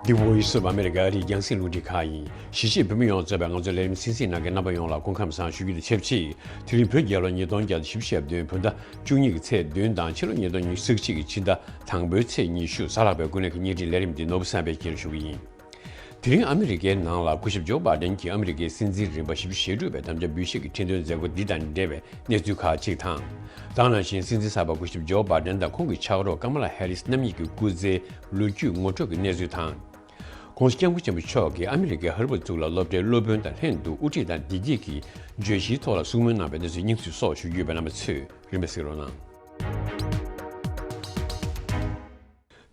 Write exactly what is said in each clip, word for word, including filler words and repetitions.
The Voice of America ཨ་རིའི་རྒྱང་སྲིང་རླུང་འཕྲིན་ཁང་ཡིན། གཞིས་བྱེས་བོད་མི་ཡོངས་གཙོས་པའི་ང་ཚོའི་ལས་རིམ་གསན་གཟིགས་གནང་མཁན་རྣམ་པ་ཡོངས་ལ་སྐུ་ཁམས་བཟང་ཞུ་རྒྱུ་དང་ཆབས་ཅིག་དེ་རིང་བོད་རྒྱལ་ལོ་ཉིས་སྟོང་བརྒྱ་དང་བཞི་བཅུ་ཞེ་བདུན་བོད་ཟླ་བཅུ་གཉིས་ཀྱི་ཚེས་བདུན་དང་ཕྱི་ལོ་ཉིས་སྟོང་ཉི་ཤུ་རྩ་གཅིག་གི་ཕྱི་ཟླ་དང་པོའི་ཚེས་ཉི་ཤུ། གཟའ་ལྷག་པའི་སྐུ་ལས་ཀྱི་བརྙན་འཕྲིན་ལས་རིམ་འདི་ནོར་བུ་བསམ་འཕེལ་གྱིས་ཞུ་གི་ཡིན། དེ་རིང་ཨ་མི་རི་ཀའི་ནང་ལ་སྐུ་ཞབས་ཇོ་བྷའི་ཏན་གྱིས་ཨ་མི་རི་ཀའི་སྲིད་འཛིན་རིམ་པ་བཞི་བཅུ་ཞེ་དྲུག་པའི་དམ་བཅའ་འབུལ་བཞེས་ཀྱི་ཁྲི་འདོན་མཛད་སྒོ་འདི་དང་འབྲེལ་བའི་གནས་ཚུལ་ཁག་ཅིག་དང་། ད་ག་ནང་བཞིན་སྲིད་འཛིན་གསར་པ་སྐུ་ཞབས་ཇོ་བྷའི་ཏན་དང་ཁོང་གི་ཕྱག་རོགས་ཀ་མ་ལ་ཧེ་རིས་རྣམ་གཉིས་ཀྱི་སྐུ་ཚེའི་ལོ་རྒྱུས་ངོ་སྤྲོད་ཀྱི་གནས་ཚུལ་དང་། ༸གོང་ས་༸སྐྱབས་མགོན་ཆེན་པོ་མཆོག་གིས་ཨ་མི་རི་ཀའི་ཧར་ཝརཌ་གཙུག་ལག་སློབ་གྲྭའི་སློབ་དཔོན་དང་ལྷན་དུ་དབུ་ཁྲིད་དང་བདེ་སྐྱིད་ཀྱི་བརྗོད་གཞིའི་ཐོག་ལ་གསུང་མོལ་གནང་བའི་གནས་ཚུལ་སྙིང་བསྡུས་སོགས་ཞུ་རྒྱུ་ཡོད་པས་རྣམ་པ་ཚོས་རིམ་པས་གཟིགས་རོགས་གནང་།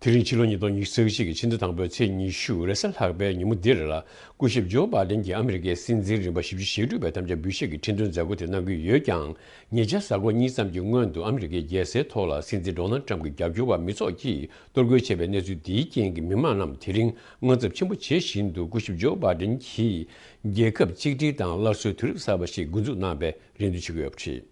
དེ་རིང་ཕྱི་ལོ་ཉིས་སྟོང་ཉི་ཤུ་རྩ་གཅིག་གི་ཕྱི་ཟླ་དང་པོའི་ཚེས་ཉི་ཤུ་རེས་གཟའ་ལྷག་པའི་ཉིན་མོ་འདིར་ལ། སྐུ་ཞབས་ཇོ་བྷའི་ཏན་གྱིས་ཨ་མི་རི་ཀའི་སྲིད་འཛིན་རིམ་པ་བཞི་བཅུ་ཞེ་དྲུག་པའི་དམ་བཅའ་འབུལ་བཞེས་ཀྱི་ཁྲི་འདོན་མཛད་སྒོ་དེ་གནང་གི་ཡོད་ཀྱང་། ཉེ་ཆར་གཟའ་འཁོར་གཉིས་ཙམ་གྱི་སྔོན་དུ་ཨ་མི་རི་ཀའི་རྒྱལ་སའི་ཐོག་ལ་སྲིད་འཛིན་ཌོ་ནལ་ཊམ་གྱི་རྒྱབ་སྐྱོར་བ་མི་ཚོགས་ཀྱིས་གཏོར་རྒོལ་བྱས་པའི་གནས་ཚུལ་འདིའི་རྐྱེན་གྱིས་མི་མང་རྣམས་དེ་རིང་དངངས་འཚབ་ཆེན་པོ་བྱེད་བཞིན་དུ། སྐུ་ཞབས་ཇོ་བྷའི་ཏན་གྱིས་རྒྱལ་ཁབ་གཅིག་སྒྲིལ་དང་སླར་གསོའི་དུས་རབས་གསར་པ་ཞིག་འགོ་འཛུགས་གནང་བའི་རེ་འདུན་ཞུ་གི་ཡོད་པ་རེད།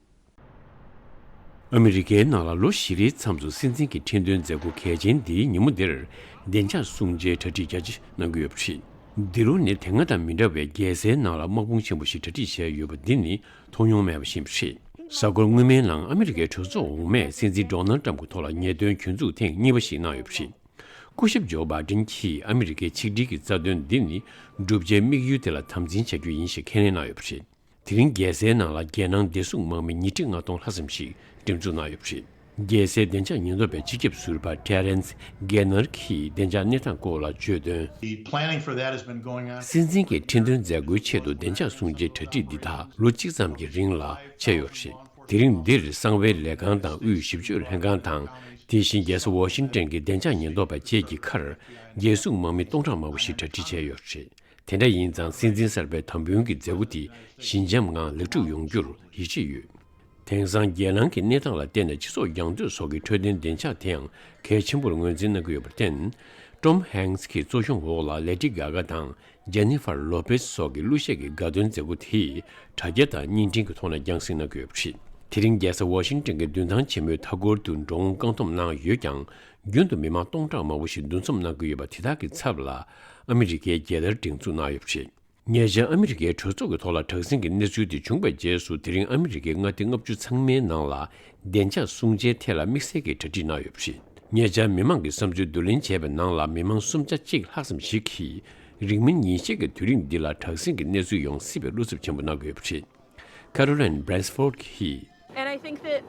ཨ་མི་རི་ཀའི་ནང་ལ་ལོ་བཞི་རེའི་མཚམས་སུ་སྲིད་འཛིན་གྱི་ཁྲི་འདོན་མཛད་སྒོ་གལ་ཆེན་འདིའི་ཉིན་མོ་འདིར་བདེ་འཇགས་སྲུང་བྱའི་གྲ་སྒྲིག་རྒྱ་ཆེ་གནང་གི་ཡོད་པ་རེད། འདི་ལོ་ནི་དེ་སྔ་དང་མི་འདྲ་བའི་རྒྱལ་སའི་ནང་ལ་དམག་དཔུང་ཆེན་པོ་ཞིག་གྲ་སྒྲིག་བྱས་ཡོད་པ་འདི་ནི་མཐོང་མྱོང་མེད་པ་ཞིག་ཡིན་པ་རེད། གཟའ་འཁོར་སྔོན་མའི་ནང་ཨ་མི་རི་ཀའི་གྲོས་ཚོགས་འོག་མས་སྲིད་འཛིན་ཌོ་ནལ་ཊམ་གྱི་ཐོག་ལ་ཉེས་དོན་གྱོད་འཛུགས་ཐེངས་གཉིས་པ་ཞིག་གནང་ཡོད་པ་རེད། སྐུ་ཞབས་ཇོ་བྷའི་ཏན་གྱིས་ཨ་མི་རི་ཀའི་ཆིག་སྒྲིལ་གྱི་རྩ་དོན་འདི་ནི་བསྒྲུབ་བྱའི་དམིགས་ཡུལ་དེ་ལ་དམ་འཛིན་བྱ་རྒྱུ་ཡིན་ཞེས་ཁས་ལེན་གནང་ཡོད་པ་རེད། དེ་རིང་རྒྱལ་སའི་ནང་ལ་རྒྱལ་ནང་བདེ་སྲུང་དམག་མི་ཉིས་ཁྲི་ལྔ་སྟོང་ལྷག་ཙམ་ཞིག་འགྲེམས་འཛུགས་གནང་ཡོད་པ་རེད། རྒྱལ་སའི་བདེ་འཇགས་ཉེན་རྟོག་པའི་སྤྱི་ཁྱབ་ཟུར་པ་ཊེ་རེན་སི་གེ་ནར་གྱིས་བདེ་འཇགས་གནས་སྟངས་སྐོར་ལ་བརྗོད་དོན། The planning for that has been going on. སྲིད་འཛིན་གྱི་ཁྲི་འདོན་མཛད་སྒོའི་ཆེད་དུ་བདེ་འཇགས་སྲུང་བྱའི་གྲ་སྒྲིག་འདི་དག་ལོ་གཅིག་ཙམ་གྱི་རིང་ལ་བྱས་ཡོད་པ་རེད། དེ་རིང་འདིར་གསང་བའི་ལས་ཁང་དང་དབུས་ཞིབ་དཔྱོད་ལྷན་ཁང་དང་། དེ་བཞིན་རྒྱལ་ས་ཝ་ཤིང་ཏན་གྱི་བདེ་འཇགས་ཉེན་རྟོག་པ་བཅས་ཀྱི་ཁར་རྒྱལ་སྲུང་དམག་མི་སྟོང་ཕྲག་མང་པོ་ཞིག་གྲ་སྒྲིག་བྱས་ཡོད་པ་རེད། དེ་འདྲ་ཡིན་ཙང་སྲིད་འཛིན་གསར་པའི་དམ་འབུལ་གྱི་མཛད་སྒོ་དེ་ཞི་འཇམ་ངང་ལེགས་གྲུབ་ཡོང་རྒྱུར་ཡིད་ཆེས་ཡོད། དེང་སང་རྒྱལ་ནང་གི་གནས་སྟངས་ལ་བལྟས་ནས་སྤྱི་ཚོགས་རྒྱང་སྡོད་སོགས་ཀྱི་འཕྲོད་བསྟེན་བདེ་འཇགས་དེའང་གལ་ཆེན་པོར་ངོས་འཛིན་གནང་གི་ཡོད་པར་བརྟེན། ཊོམ་ཧེང་སི་གི་གཙོ་སྐྱོང་འོག་ལ་ལེ་ཌི་གྷ་གྷ་དང་ཇེ་ནི་ཧྥར་ལོ་པེ་སི་སོགས་ཀྱི་གླུ་གཞས་ཀྱི་དགའ་སྟོན་མཛད་སྒོ་དེ་དྲ་རྒྱ་དང་བརྙན་འཕྲིན་གྱི་ཐོག་ནས་རྒྱང་སྲིང་གནང་གི་ཡོད་པ་རེད། དེ་རིང་རྒྱལ་ས་ཝ་ཤིང་ཏན་གྱི་མདུན་ཐང་ཆེན་མོའི་མཐའ་འཁོར་དུ་འགྲོ་འོང་བཀག་སྡོམ་གནང་ཡོད་ཀྱང་། རྒྱུན་དུ་མི་མང་སྟོང་ཕྲག་མང་པོ་ཞིག་འདུ་འཛོམས་གནང་གི་ཡོད་པ་དེ་དག་གི་ཚབ་ལ་ཨ་མི་རི་ཀའི་རྒྱལ་དར་སྒྲེང་འཛུགས་གནང་ཡོད་པ་རེད། ཉེ་ཆར་ཨ་མི་རི་ཀའི་གྲོས་ཚོགས་ཀྱི་ཐོག་ལ་དྲག་ཟིང་གི་གནས་ཚུལ་དེ་བྱུང་བའི་རྗེས་སུ། དེ་རིང་ཨ་མི་རི་ཀའི་མངའ་སྡེ་ལྔ་བཅུ་ཚང་མའི་ནང་ལ་བདེ་འཇགས་སྲུང་བྱའི་ཐད་ལ་དམིགས་བསལ་གྱི་གྲ་སྒྲིག་གནང་ཡོད་པ་རེད། ཉེ་ཆར་མི་མང་གི་བསམ་ཚུལ་བསྡུ་ལེན་བྱས་པའི་ནང་ལ། མི་མང་སུམ་ཆ་གཅིག་ལྷག་ཙམ་ཞིག་གིས་རིང་མིན་ཉིན་ཤས་ཀྱི་དུས་རིང་འདི་ལ་དྲག་ཟིང་གི་གནས་ཚུལ་ཡོང་སྲིད་པའི་བློ་འཚབ་ཆེན་པོ་གནང་གི་ཡོད་པ་རེད། Caroline Bradford གྱིས། And I think that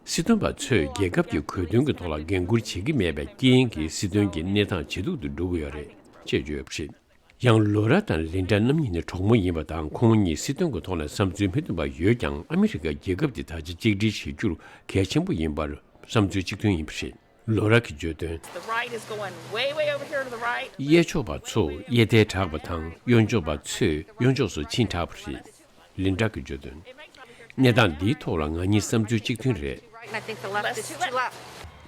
སྲིད་དོན་པ་ཚོས་རྒྱལ་ཁབ་ཀྱི་གོ་དོན་གྱི་ཐོག་ལ་འགན་འཁུར་བྱེད་ཀྱི་མེད་པའི་རྐྱེན་གྱིས། སྲིད་དོན་གྱི་གནས་སྟངས་ཇེ་སྡུག་ཏུ་འགྲོ་གི་ཡོད་རེད་ཅེས་བརྗོད་ཡོད་པ་རེད། ཡང་ལོ་ར་དང་ལིན་ཌ་རྣམ་གཉིས་ནི་གྲོགས་མོ་ཡིན་པ་དང་། ཁོང་གཉིས་སྲིད་དོན་གྱི་ཐོག་ནས་བསམ་ཚུལ་མི་མཐུན་པ་ཡོད་ཀྱང་། ཨ་མི་རི་ཀ་རྒྱལ་ཁབ་འདི་ད་ཆ་གཅིག་སྒྲིལ་བྱེད་རྒྱུར་གལ་ཆེན་པོ་ཡིན་པར་བསམ་ཚུལ་གཅིག་མཐུན་ཡིན་པ་རེད། ལོ་ར་གིས་བརྗོད་དོན། The right is going way, way over here to the right. གཡས་ཕྱོགས་པ་ཚོ་གཡས་མཐའི་དྲག་པ་དང་། གཡོན་ཕྱོགས་པ་ཚོས་གཡོན་ཕྱོགས་སུ་ཕྱིན་དྲགས་པ་རེད། ལིན་ཌ་གིས་བརྗོད་དོན། གནས་སྟངས་འདིའི་ཐོག་ལ་ང་གཉིས་བསམ་ཚུལ་གཅིག་མཐུན་རེད། I think the left is too left.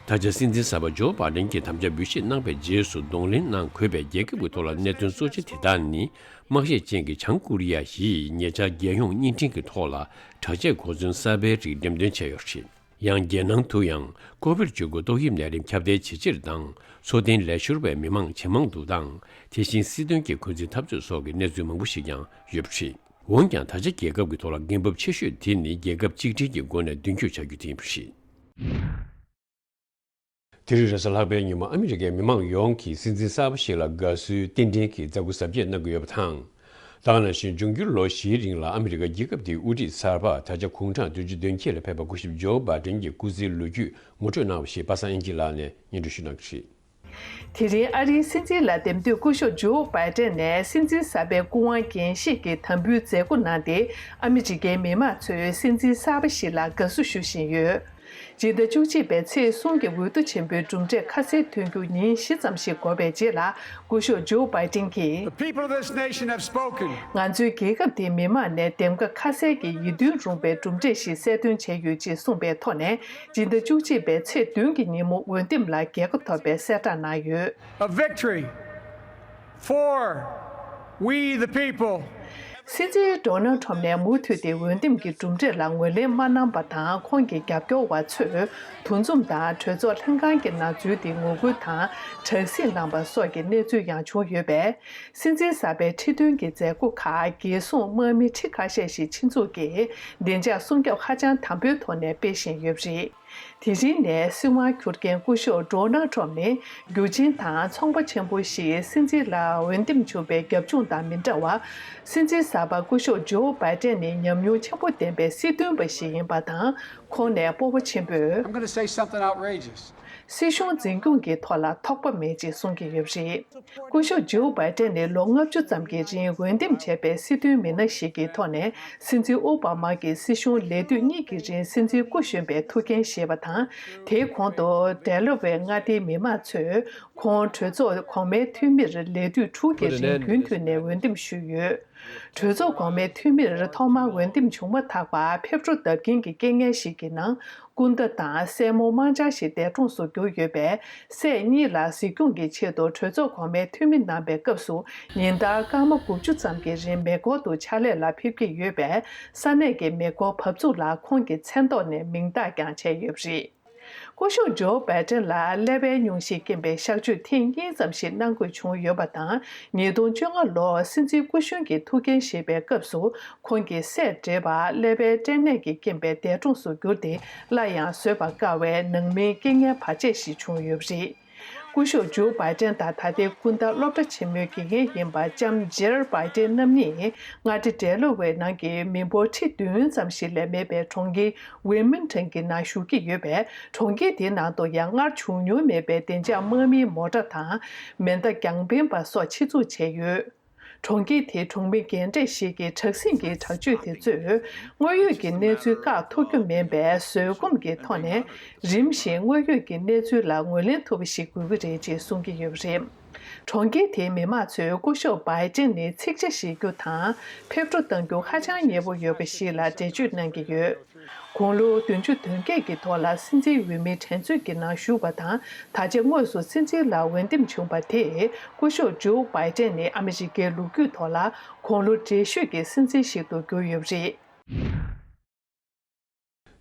ད་ཆ་སྲིད་འཛིན་གསར་པ་ཇོ་བྷའི་ཌེན་གྱིས་དམ་བཅའ་འབུལ་བཞེས་གནང་བའི་རྗེས་སུ། གདོང་ལེན་གནང་དགོས་པའི་རྒྱལ་ཁབ་ཀྱི་ཐོག་ལ་གནད་དོན་གཙོ་ཆེ་དེ་དག་ནི། དམག་ཤེད་ཅན་གྱི་བྱང་ཀོ་རི་ཡ་ཡིས་ཉེ་ཆར་རྒྱལ་ཡོངས་བརྙན་འཕྲིན་གྱི་ཐོག་ལ་དྲག་ཆས་གོ་མཚོན་གསར་པའི་རིགས་འགྲེམས་སྟོན་བྱས་ཡོད་པ་རེད། ཡང་རྒྱལ་ནང་དུ་ཡང་ཀོ་བིཌ་བཅུ་དགུ་ཏོག་དབྱིབས་ནད་རིམས་ཁྱབ་གདལ་ཇེ་ཆེར་དང་། འཚོ་རྟེན་ལས་ཤོར་བའི་མི་མང་ཇེ་མང་དུ་དང་། དེ་བཞིན་སྲིད་དོན་གྱི་འཁོན་འཛིན་འཐབ་རྩོད་སོགས་ཀྱི་གནས་ཚུལ་མང་པོ་ཞིག་ཀྱང་ཡོད་པ་རེད། འོན་ཀྱང་། ད་ཆ་རྒྱལ་ཁབ་ཀྱི་ཐོག་ལ་འགན་འབབ་ཆེ་ཤོས་དེ་ནི་རྒྱལ་ཁབ་གཅིག་སྒྲིལ་གྱི་སྒོ་ནས་མདུན་སྐྱོད་བྱ་རྒྱུ་དེ་ཡིན་པ་རེད། དེ་རིང་རེས་གཟའ་ལྷག་པའི་ཉིན་མོ་ཨ་མི་རི་ཀའི་མི་མང་ཡོངས་ཀྱིས་སྲིད་འཛིན་གསར་པ་ཞིག་ལ་དགའ་བསུའི་རྟེན་འབྲེལ་གྱི་མཛད་སྒོ་གཟབ་རྒྱས་གནང་གི་ཡོད་པ་དང་། ད་ག་ནང་བཞིན་འབྱུང་འགྱུར་ལོ་བཞིའི་རིང་ལ་ཨ་མི་རི་ཀ་རྒྱལ་ཁབ་དེའི་དབུ་ཁྲིད་གསར་པ་ད་ཆ་དགུང་གྲངས་བདུན་ཅུ་དོན་བརྒྱད་ལ་ཕེབས་པ་སྐུ་ཞབས་ཇོ་བྷའི་ཌེན་གྱི་སྐུ་ཚེའི་ལོ་རྒྱུས་ངོ་སྤྲོད་གནང་བ་ཞིག་པ་སངས་དབྱངས་སྐྱིད་ལགས་ནས་སྙན་སྒྲོན་ཞུ་གནང་གི་རེད། དེ་རིང་ཨ་རིའི་སྲིད་འཛིན་ལ་འདེམས་ཐོན་སྐུ་ཞབས་ཇོ་བྷའི་ཏན་ནས་སྲིད་འཛིན་གསར་པའི་སྐུ་དབང་འགན་བཞེས་ཀྱི་དམ་འབུལ་མཛད་སྒོ་གནང་སྟེ། ཨ་མི་རི་ཀའི་མི་མང་ཚོས་སྲིད་འཛིན་གསར་པ་ཞིག་ལ་དགའ་བསུ་ཞུ་བཞིན་ཡོད། སྤྱི་ཟླ་བཅུ་གཅིག་པའི་ཚེས་གསུམ་གྱི་འོས་བསྡུ་ཆེན་པོའི་གྲུབ་འབྲས་ཁ་གསལ་ཐོན་རྒྱུ་ཉིན་བཞི་ཙམ་ཞིག་འགོར་བའི་རྗེས་ལ། སྐུ་ཞབས་ཇོ་བྷའི་ཏན་གྱིས། The people of this nation have spoken. ང་ཚོའི་རྒྱལ་ཁབ་དེའི་མི་མང་ནས་འདེམས་ཀ་ཁ་གསལ་གྱི་ཡིད་རྟོན་རུང་བའི་གྲུབ་འབྲས་ཤིག་གསལ་སྟོན་བྱས་ཡོད་ཅེས་གསུངས་པའི་ཐོག་ནས། སྤྱི་ཟླ་བཅུ་གཅིག་པའི་ཚེས་བདུན་གྱི་ཉིན་མོ་འོས་འདེམས་ལ་རྒྱལ་ཁ་ཐོབ་པའི་གསལ་བསྒྲགས་གནང་ཡོད། A victory for we the people. སྲིད་འཛིན་ཌོ་ནལ་ཁྲོམ་ནས་མུ་མཐུད་དེ་འོས་འདེམས་ཀྱི་གྲུབ་འབྲས་ལ་ངོས་ལེན་མ་གནང་པ་དང་། ཁོང་གི་རྒྱབ་སྐྱོར་བ་ཚོས་འདུ་འཛོམས་དང་གྲོས་ཚོགས་ལྷན་ཁང་གི་ནང་འཛུལ་ཏེ་ངོ་རྒོལ་དང་དྲག་ཟིང་གནང་པ་སོགས་ཀྱི་གནས་ཚུལ་ཡང་བྱུང་ཡོད་པས། སྲིད་འཛིན་གསར་པའི་ཁྲི་སྟོན་གྱི་མཛད་སྒོ་ཁག་རྒྱལ་སྲུང་དམག་མི་ཁྲི་ཁ་ཤས་ཤིག་ཆེད་འཛུགས་ཀྱིས་བདེ་འཇགས་སྲུང་སྐྱོབ་ཧ་ཅང་དམ་པོའི་ཐོག་ནས་སྤེལ་བཞིན་ཡོད་པ་རེད། དེ་རིང་ནས་སྲིད་དབང་འཁྱུར་མཁན་སྐུ་ཞབས་ཌོ་ནལ་ཁྲོམ་ནི་རྒྱུ་ཆེན་དང་ཚོང་པ་ཆེན་པོ་ཞིག་སྲིད་འཛིན་ལ་འོས་འདེམས་བྱུང་བའི་རྒྱབ་ལྗོངས་དང་མི་འདྲ་བར། སྲིད་འཛིན་གསར་པ་སྐུ་ཞབས་ཇོ་བྷའི་ཏན་ནི་ཉམས་མྱོང་ཆེན་པོ་ལྡན་པའི་སྲིད་དོན་པ་ཞིག་ཡིན་པ་དང་། ཁོང་ནས་སྤོབས་པ་ཆེན་པོས། I'm gonna say something outrageous. སྲིད་གཞུང་འཛིན་སྐྱོང་གི་ཐོག་ལ་ཐོགས་པ་མེད་ཅེས་གསུང་གི་ཡོད་པ་རེད། སྐུ་ཞབས་ཇོ་བྷའི་ཏན་ནི་ལོ་ལྔ་བཅུ་ཙམ་གྱི་རིང་འོས་འདེམས་བྱས་པའི་སྲིད་དོན་མི་སྣ་ཞིག་གི་ཐོག་ནས། སྲིད་འཛིན་ཨོ་བྷ་མ་གི་སྲིད་གཞུང་ལས་དུས་གཉིས་ཀྱི་རིང་སྲིད་འཛིན་སྐུ་གཞོན་པའི་ཐུགས་འགན་བཞེས་པ་དང་། དེའི་གོང་དུ་ཌེ་ལ་ཝེ་མངའ་སྡེའི་མི་མང་ཚོས་ཁོང་གྲོས་ཚོགས་གོང་མའི་འཐུས་མིར་ལས་དུས་དྲུག་གི་རིང་རྒྱུན་མཐུད་ནས་འོས་འདེམས་ཞུས་ཡོད། གྲོས་ཚོགས་གོང་མའི་འཐུས་མིར་ཐོག་མར་འོས་འདེམས་བྱུང་མ་ཐག་པར་ཕེབས་འགྲོ་བརྡབ་མཁན་གྱི་རྐྱེན་ངན་ཞིག་གི་ནང་། སྐུ་ཟླ་དང་སྲས་མོ་མང་ཆེ་ཞིག་འདས་གྲོངས་སུ་གྱུར་ཡོད་པས། སྲས་གཉིས་ལ་གཟིགས་སྐྱོང་གི་ཆེད་དུ་གྲོས་ཚོགས་གོང་མའི་འཐུས་མི་གནང་པའི་སྐབས་སུ། ཉིན་ལྟར་སྐར་མ་དགུ་བཅུ་ཙམ་གྱི་རིང་མེ་འཁོར་དུ་ཕྱག་ལས་ལ་ཕེབས་ཀྱི་ཡོད་པས། ས་གནས་ཀྱི་མེ་འཁོར་བབས་ཚུགས་ལ་ཁོང་གི་མཚན་ཐོག་ནས་མིང་རྟགས་ཀྱང་བྱས་ཡོད་པ་རེད། སྐུ་ཞབས་ཇོ་བྷའི་ཏན་ལ་ཀླད་པའི་སྙུང་གཞིས་རྐྱེན་པས་གཤག་བཅོས་ཐེངས་གཉིས་ཙམ་ཞིག་གནང་དགོས་བྱུང་ཡོད་པ་དང་། ཉིས་སྟོང་བཅོ་ལྔ་ལོར་སྲིད་འཛིན་སྐུ་གཞོན་གྱི་ཐུགས་འགན་བཞེས་པའི་སྐབས་སུ། ཁོང་གི་སྲས་བགྲེས་པ་ཀླད་པའི་སྐྲན་ནད་ཀྱི་རྐྱེན་པས་འདས་གྲོངས་སུ་གྱུར་ཏེ། སླར་ཡང་བཟོད་པར་དཀའ་བའི་ནང་མིའི་རྐྱེན་ངན་བར་ཆད་ཞིག་བྱུང་ཡོད་པ་རེད། སྐུ་ཞབས་ཇོ་བྷའི་ཏན་དང་ད་ལྟའི་སྐུ་ཟླ་སློབ་གྲྭ་ཆེན་མོའི་དགེ་རྒན་ཡིན་པ་ལྕམ་ཇིལ་བྷའི་ཏན་རྣམ་གཉིས་མངའ་སྡེ་ཌེ་ལ་ཝེ་ནང་གི་མི་འབོར་ཁྲི་བདུན་ཙམ་ཞིག་ལས་མེད་པའི་གྲོང་ཁྱེར་ཝི་མིན་ཊོན་གྱི་ནང་བཞུགས་ཀྱི་ཡོད་པས། གྲོང་ཁྱེར་དེའི་ནང་དུ་ཡང་སྔར་བྱུང་མྱོང་མེད་པའི་བདེ་འཇགས་དམག་མིའི་མོ་ཊ་དང་མེ་མདའ་རྒྱང་འཕེན་པ་སོགས་ཆེད་འཛུགས་བྱས་ཡོད། གྲོང་ཁྱེར་དེའི་གྲོང་མི་རྒན་གྲས་ཤིག་གིས་དྲག་ཟིང་གི་དྲག་སྤྱོད་དེ་ཚོས་དངོས་ཡོད་ཀྱི་གནས་ཚུལ་བཀག་ཐུབ་རྒྱུ་མིན་པས། བཟོད་སྒོམ་གྱི་ཐོག་ནས་རིམ་བཞིན་དངོས་ཡོད་ཀྱི་གནས་ཚུལ་ལ་ངོས་ལེན་ཐུབ་པ་ཞིག་དགོས་ཀྱི་རེད་ཅེས་གསུང་གི་ཡོད་པ་རེད། གྲོང་ཁྱེར་དེའི་མི་མང་ཚོས་སྐུ་ཞབས་བྷའི་ཏན་ནི་ཚིག་ཇ་བཞེས་རྒྱུ་དང་ཕེབས་འགྲོ་གཏང་རྒྱུ་ཧ་ཅང་ཉེ་པོ་ཡོད་པ་ཞིག་ལ་འགྲེལ་བརྗོད་གནང་གི་ཡོད། དགུང་ལོ་བདུན་ཅུ་དོན་བརྒྱད་ཀྱི་ཐོག་ལ་སྲིད་འཛིན་འོས་མིའི་འགྲན་རྩོད་ཀྱི་ནང་ཞུགས་པ་དང་། ད་ཆ་དངོས་སུ་སྲིད་འཛིན་ལ་འོས་འདེམས་བྱུང་བ་དེས་སྐུ་ཞབས་ཇོ་བྷའི་ཏན་ནི་ཨ་མི་རི་ཀའི་ལོ་རྒྱུས་ཐོག་ལ་དགུང་ལོ་བགྲེས་ཤོས་ཀྱི་སྲིད་འཛིན་ཞིག་ཏུ་གྱུར་ཡོད་པ་རེད།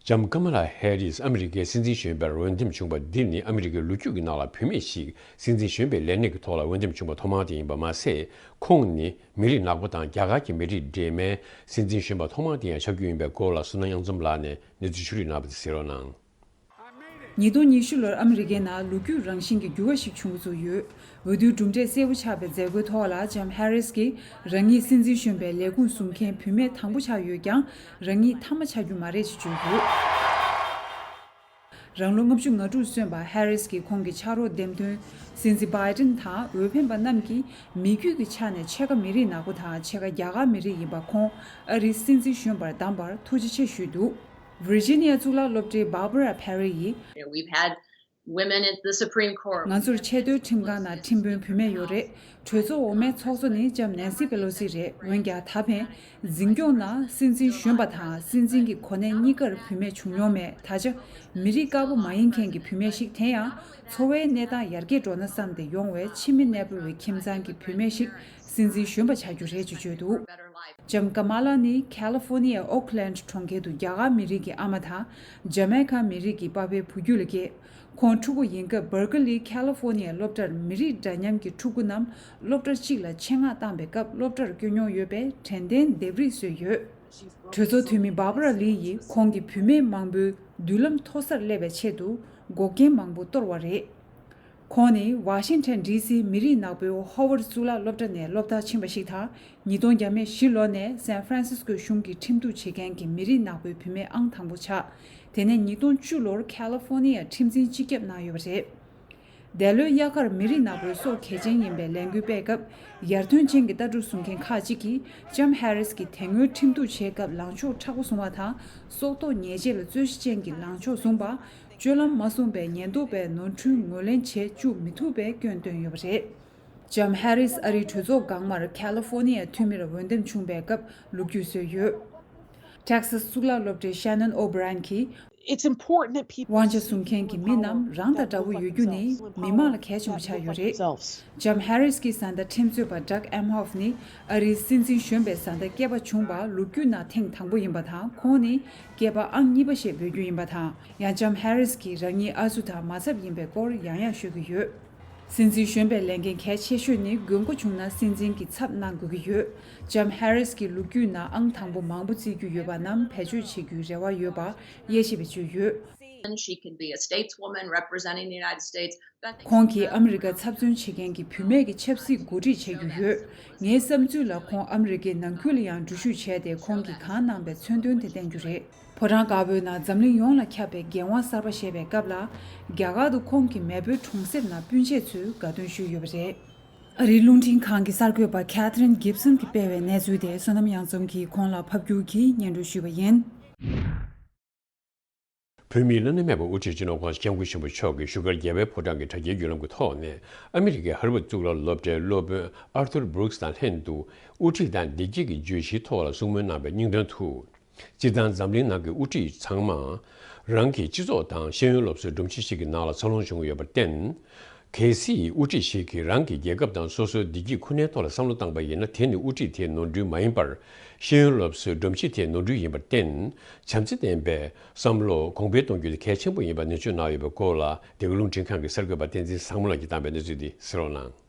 ལྕམ་ཀ་མ་ལ་ཧེ་རིས་ཨ་མི་རི་ཀའི་སྲིད་འཛིན་གཞོན་པར་འོས་འདེམས་བྱུང་བ་འདི་ནི་ཨ་མི་རི་ཀའི་ལོ་རྒྱུས་ཀྱི་ནང་ལ་བུད་མེད་ཞིག་སྲིད་འཛིན་གཞོན་པའི་ལས་གནས་ཀྱི་ཐོག་ལ་འོས་འདེམས་བྱུང་བ་ཐོག་མ་དེ་ཡིན་པ་མ་ཟད། ཁོང་ནི་མི་རིགས་ནག་པོ་དང་རྒྱ་གར་གྱི་མི་རིགས་འདྲེས་མའི་སྲིད་འཛིན་གཞོན་པ་ཐོག་མ་དེ་ཡང་ཆགས་རྒྱུ་ཡིན་པའི་སྐོར་ལ་བསོད་ནམས་དབྱངས་འཛོམས་ལགས་ནས་གནས་ཚུལ་ཕྱོགས་བསྒྲིགས་གནང་བ་དེ་གཟིགས་རོགས་གནང་། ཉིས་སྟོང་ཉི་ཤུ་ལོར་ཨ་མི་རི་ཀའི་ནང་ལོ་རྒྱུས་རང་བཞིན་གྱི་འགྱུར་བ་ཞིག་བྱུང་འགོ་ཚུགས་ཡོད། འོས་བསྡུའི་གྲུབ་འབྲས་གསལ་པོ་ཆགས་པའི་མཛད་སྒོའི་ཐོག་ལ་ལྕམ་ཧེ་རིས་ཀྱིས་རང་ཉིད་སྲིད་འཛིན་གཞོན་པའི་ལས་ཁུངས་བཟུང་མཁན་བུད་མེད་དང་པོ་ཆགས་ཡོད་ཀྱང་། རང་ཉིད་མཐའ་མ་ཆགས་རྒྱུ་མ་རེད་ཅེས་བརྗོད་ཡོད། རང་ལོ་ལྔ་བཅུ་ང་དྲུག་སོན་པ་ཧེ་རིས་ཀྱིས་ཁོང་གི་ཕྱག་རོགས་འདེམས་ཐོན་སྲིད་འཛིན་བྷའི་ཏིན་དང་འོས་འཕེན་པ་རྣམས་ཀྱིས་མི་རྒྱུད་ཀྱི་ཆ་ནས་ཕྱེད་ཀ་མི་རིགས་ནག་པོ་དང་ཕྱེད་ཀ་རྒྱ་གར་མི་རིགས་ཡིན་པ་ཁོང་ཨ་རིའི་སྲིད་འཛིན་གཞོན་པར་བདམས་པར་ཐུགས་རྗེ་ཆེ་ཞུས་འདུག་ཝིར་ཇི་ནི་ཡ་གཙུག་ལག་སློབ་གྲྭའི་Barbara Perry ཡིས། We've had women at the Supreme Court. ང་ཚོར་ཆེས་མཐོའི་ཁྲིམས་ཁང་ནང་ཁྲིམས་དཔོན་བུད་མེད་ཡོད་རེད། གྲོས་ཚོགས་འོག་མའི་ཚོགས་གཙོ་ནི་ལྕམ་Nancy Pelosi རེད། འོན་ཀྱང་ད་ཕན། འཛིན་སྐྱོང་ནང་སྲིད་འཛིན་གཞོན་པ་དང་སྲིད་འཛིན་གྱི་གོ་གནས་གཉིས་ཀར་བུད་མེད་བྱུང་མྱོང་མེད། ད་ཆ་མི་རིགས་དཀར་པོ་མ་ཡིན་མཁན་གྱི་བུད་མེད་ཞིག་དེ་ཡང་འཚོ་བའི་གནས་སྟངས་ཡར་རྒྱས་འགྲོ་ན་བསམ་སྟེ་ཡོང་བའི་ཕྱི་མི་གནས་སྤོ་བའི་ཁྱིམ་ཚང་གི་བུད་མེད་ཞིག་སྲིད་འཛིན་གཞོན་པ་ཆགས་རྒྱུ་རེད་ཅེས་བརྗོད་འདུག་ལྕམ་ཀ་མ་ལ་ནི་ཁ་ལི་ཧྥོ་ནི་ཡའི་ཨོ་ཁི་ལན་གྲོང་ཁྱེར་དུ་རྒྱ་གར་མི་རིགས་ཀྱི་ཨ་མ་དང་ཇ་མའི་ཁ་མི་རིགས་ཀྱི་པ་ཕའི་བུ་རྒྱུད་ལ་སྐྱེས། ཁོང་ཕྲུ་གུ་ཡིན་སྐབས་བར་ཀི་ལི་ཁ་ལི་ཧྥོ་ནི་ཡའི་སློབ་གྲྭར་མི་རིགས་འདྲ་མཉམ་གྱི་ཕྲུ་གུ་རྣམས་སློབ་གྲྭ་གཅིག་ལ་ཆེད་མངགས་བཏང་པའི་སྐབས་སློབ་གྲྭར་བསྐྱོད་མྱོང་ཡོད་པས་དྲན་རྟེན་ལྡེབས་རིས་བཟོས་ཡོད། གྲོས་ཚོགས་འཐུས་མི་Barbara Lee ཡིས་ཁོང་གིས་བུད་མེད་མང་པོའི་མདུན་ལམ་མཐོ་སར་སླེབས་པའི་ཆེད་དུ་འགོག་རྐྱེན་མང་པོ་གཏོར་བ་རེད། ཁོང་ནི་ཝ་ཤིང་ཊོན་ཌི་སིའི་མི་རིགས་ནག་པོའི་ཧོ་ཝར་ཌི་གཙུག་ལག་སློབ་གྲྭ་ནས་སློབ་མཐར་ཕྱིན་པ་ཞིག་དང་། ཉིས་སྟོང་བརྒྱ་མེད་བཞི་ལོ་ནས་སན་ཧྥ་རན་སིས་ཀོའི་གཞུང་གི་ཁྲིམས་གཏུག་བྱེད་མཁན་གྱི་མི་རིགས་ནག་པོའི་བུད་མེད་ཨང་དང་པོ་ཆགས། དེ་ནས་ཉིས་སྟོང་བཅུ་ལོར་ཁ་ལི་ཧྥོ་ནི་ཡར་ཁྲིམས་འཛིན་སྤྱི་ཁྱབ་གནང་ཡོད་པ་རེད། འདས་ལོའི་དབྱར་ཁར་མི་རིགས་ནག་པོའི་སྲོག་གལ་ཆེན་ཡིན་པའི་ལས་འགུལ་སྤེལ་སྐབས། ཡར་ཐོན་ཅན་གྱི་ལྟ་གྲུབ་བཟུང་མཁན་ཁག་ཅིག་གིས་ལྕམ་ཧེ་རིས་ཀྱིས་དེ་སྔོན་ཁྲིམས་གཏུག་བྱེད་སྐབས་ལངས་ཕྱོགས་མཁྲེགས་པོ་བཟུང་བ་དང་། སྲོག་ཐོག་ཉེས་ཆད་ལ་རྩོད་གཞི་ཅན་གྱི་ལངས་ཕྱོགས་བཟུང་པ། སྤྱོད་ལམ་མ་བསྲུངས་པའི་ཉེན་རྟོག་པས་ནོར་འཁྲུལ་ངོས་ལེན་བྱེད་བཅུག་མི་ཐུབ་པའི་སྐྱོན་བཏོན་ཡོད་པ་རེད། ལྕམ་ཧེ་རིས་ཨ་རིའི་གྲོས་ཚོགས་འགག་མར་ཁ་ལི་ཧྥོ་ནི་ཡའི་འཐུས་མིར་འོས་འདེམས་བྱུང་བའི་སྐབས་ལོ་རྒྱུས་བཟོས་ཡོད། Texas གཙུག་ལག་སློབ་གྲྭའི་Shannon O'Brien གྱིས། It's important that people དབང་ཆ་བཟུང་མཁན་གྱི་མི་རྣམས་རང་དང་འདྲ་བོ་ཡོད་རྒྱུ་ནི་མི་དམངས་ལ་གལ་ཆེན་པོ་ཆགས་ཡོད་རེད། ལྕམ་ཧེ་རིས་ཀྱི་བཟའ་ཟླ་ཁྲིམས་རྩོད་པ་Doug Emhoff ནི་ཨ་རིའི་སྲིད་འཛིན་གཞོན་པའི་བཟའ་ཟླ་སྐྱེས་པ་བྱུང་བ་ལོ་རྒྱུས་ནང་ཐེངས་དང་པོ་ཡིན་པ་དང་། ཁོང་ནི་སྐྱེས་པ་ཨང་གཉིས་པ་ཞེས་འབོད་རྒྱུ་ཡིན་པ་དང་། ཡང་ལྕམ་ཧེ་རིས་ཀྱིས་རང་ཉིད་ཨ་ཟུ་དང་མ་ཚབ་ཡིན་པའི་སྐོར་ཡང་ཡང་ཤོད་ཀྱི་ཡོད། སྲིད་འཛིན་གཞོན་པའི་ལས་འགན་གལ་ཆེ་ཤོས་ནི་དགོས་མཁོ་བྱུང་ན་སྲིད་འཛིན་གྱི་ཚབ་གནང་དགོས་ཀྱི་ཡོད། ལྕམ་ཧེ་རིས་ཀྱིས་ལོ་རྒྱུས་ནང་ཨང་དང་པོ་མང་པོ་རྩིས་རྒྱུ་ཡོད་པ་རྣམས་བེད་སྤྱོད་བྱེད་རྒྱུའི་རེ་བ་ཡོད་པར་དབྱེ་ཞིབ་པས་བརྗོད་ཡོད། And she can be a stateswoman representing the United States. That ཁོང་གིས་ཨ་མི་རི་ཀ་ཚབ་མཚོན་བྱེད་མཁན་གྱི་བུད་མེད་ཀྱི་ཆབ་སྲིད་འགོ་ཁྲིད་བྱེད་རྒྱུ་ཡོད། ངའི་བསམ་ཚུལ་ལ་ཁོང་ཨ་མི་རི་ཀའི་ནང་ཁུལ་ལ་ཡང་འགྲུལ་བཞུད་བྱས་ཏེ་ཁོང་གིས་གང་གནང་པའི་མཚོན་དོན་དེ་བསྟན་རྒྱུ་རེད། ཕོ་བྲང་དཀར་པོའི་ནང་འཛམ་གླིང་ཡོངས་ལ་ཁྱབ་པའི་འགན་དབང་གསར་པ་བཞེས་པའི་སྐབས་ལ། རྒྱ་གར་དུ་ཁོང་གི་མེས་པོའི་གྲོང་གསེབ་ནང་སྤུན་མཆེད་ཚོས་དགའ་སྟོན་ཞུས་ཡོད་པ་རེད། ཨ་རིའི་རླུང་འཕྲིན་ཁང་གི་གསར་འགོད་པ་Catherine Gibson གྱིས་སྤེལ་བའི་གནས་ཚུལ་དེ་བསོད་ནམས་གཡང་འཛོམས་ཀྱིས་ཁོང་ལ་ཕབ་སྒྱུར་གྱིས་སྙན་སྒྲོན་ཞུས་པ་ཡིན། བོད་མིའི་བླ་ན་མེད་པའི་དབུ་ཁྲིད་སྤྱི་ནོར་༧གོང་ས་༧སྐྱབས་མགོན་ཆེན་པོ་མཆོག་གིས་བཞུགས་སྒར་རྒྱལ་བའི་ཕོ་བྲང་གི་དྲ་རྒྱའི་བརྒྱུད་ལམ་གྱི་ཐོག་ནས་ཨ་མི་རི་ཀའི་ཧར་ཝརཌ་གཙུག་ལག་སློབ་གྲྭའི་སློབ་དཔོན་Arthur Brooks དང་ལྷན་དུ་དབུ་ཁྲིད་དང་བདེ་སྐྱིད་ཀྱི་བརྗོད་གཞིའི་ཐོག་ལ་གསུང་མོལ་གནང་བའི་སྙིང་དོན་དུ། སྤྱིར་བཏང་འཛམ་གླིང་ནང་གི་དབུ་ཁྲིད་ཚང་མ་རང་གི་སྤྱི་ཚོགས་དང་ཤེས་ཡོན་སློབ་གསོའི་སྒྲོམ་གཞི་ཞིག་གི་ནང་ལ་འཚར་ལོངས་བྱུང་ཡོད་པར་བརྟེན། གལ་སྲིད་དབུ་ཁྲིད་ཞིག་གིས་རང་གི་རྒྱལ་ཁབ་དང་སོ་སོའི་བདེ་སྐྱིད་ཁུར་ནས་ཐོག་ལ་བསམ་བློ་བཏང་པ་ཡིན་ན། དེ་ནི་དབུ་ཁྲིད་དེའི་ནོར་འཁྲུལ་མ་ཡིན་པར། ཤེས་ཡོན་སློབ་གསོའི་སྒྲོམ་གཞི་དེའི་ནོར་འཁྲུལ་ཡིན་པར་བརྟེན། བྱམས་བརྩེ་ལྡན་པའི་བསམ་བློ་གོང་འཕེལ་གཏོང་རྒྱུ་དེ་གལ་ཆེན་པོ་ཡིན་པ་ནན་བརྗོད་གནང་ཡོད་པའི་སྐོར་ལ། འདི་ག་རླུང་འཕྲིན་ཁང་གི་གསར་འགོད་པ་བསྟན་འཛིན་བཟང་མོ་ལགས་ཀྱིས་བཏང་པའི་གནས་ཚུལ་འདི་གསན་རོགས་གནང་།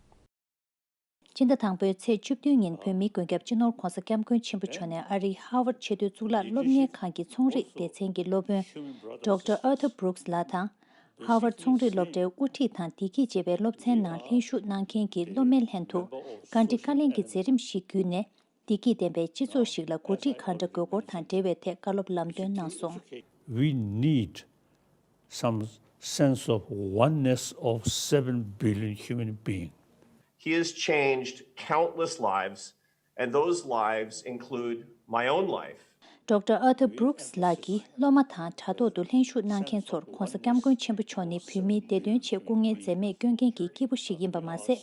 སྤྱི་ཟླ་དང་པོའི་ཚེས་བཅུ་བདུན་ཉིན་བོད་མིའི་མགོན་སྐྱབས་སྤྱི་ནོར་༧གོང་ས་༧སྐྱབས་མགོན་ཆེན་པོ་མཆོག་ནས་ཨ་རིའི་ཧར་ཝརཌ་ཆེས་མཐོའི་གཙུག་ལག་སློབ་གཉེར་ཁང་གི་ཚོང་རིག་སྡེ་ཚན་གྱི་སློབ་དཔོན་Doctor Arthur Brooks ལགས་དང་། ཧར་ཝརཌ་ཚོང་རིག་སློབ་གྲྭའི་དབུ་ཁྲིད་དང་བདེ་སྐྱིད་ཅེས་པའི་སློབ་ཚན་ནང་ལྷན་ཞུགས་གནང་མཁན་གྱི་སློབ་མའི་ལྷན་དུ། བཀའ་འདྲི་བཀའ་ལན་གྱི་མཛད་རིམ་ཞིག་བརྒྱུད་ནས། བདེ་སྐྱིད་ལྡན་པའི་སྤྱི་ཚོགས་ཤིག་ལ་འགོ་ཁྲིད་གང་འདྲ་དགོས་སྐོར་དང་འབྲེལ་བའི་ཐད་བཀའ་སློབ་ལམ་སྟོན་གནང་སོང་། We need some sense of oneness of seven billion human beings. He has changed countless lives, and those lives include my own life. Doctor Arthur Brooks ལགས་ཀྱིས་སློབ་མ་དང་དྲ་ཐོག་ཏུ་ལྷན་ཞུགས་གནང་མཁན་ཚོར་༧གོང་ས་༧སྐྱབས་མགོན་ཆེན་པོ་མཆོག་ནི་བོད་མིའི་བདེ་དོན་ཆེད་སྐུ་ངལ་འཛེམས་མེད་སྐྱོན་མཁན་གྱི་སྐྱེས་བུ་ཞིག་ཡིན་པ་མ་ཟད།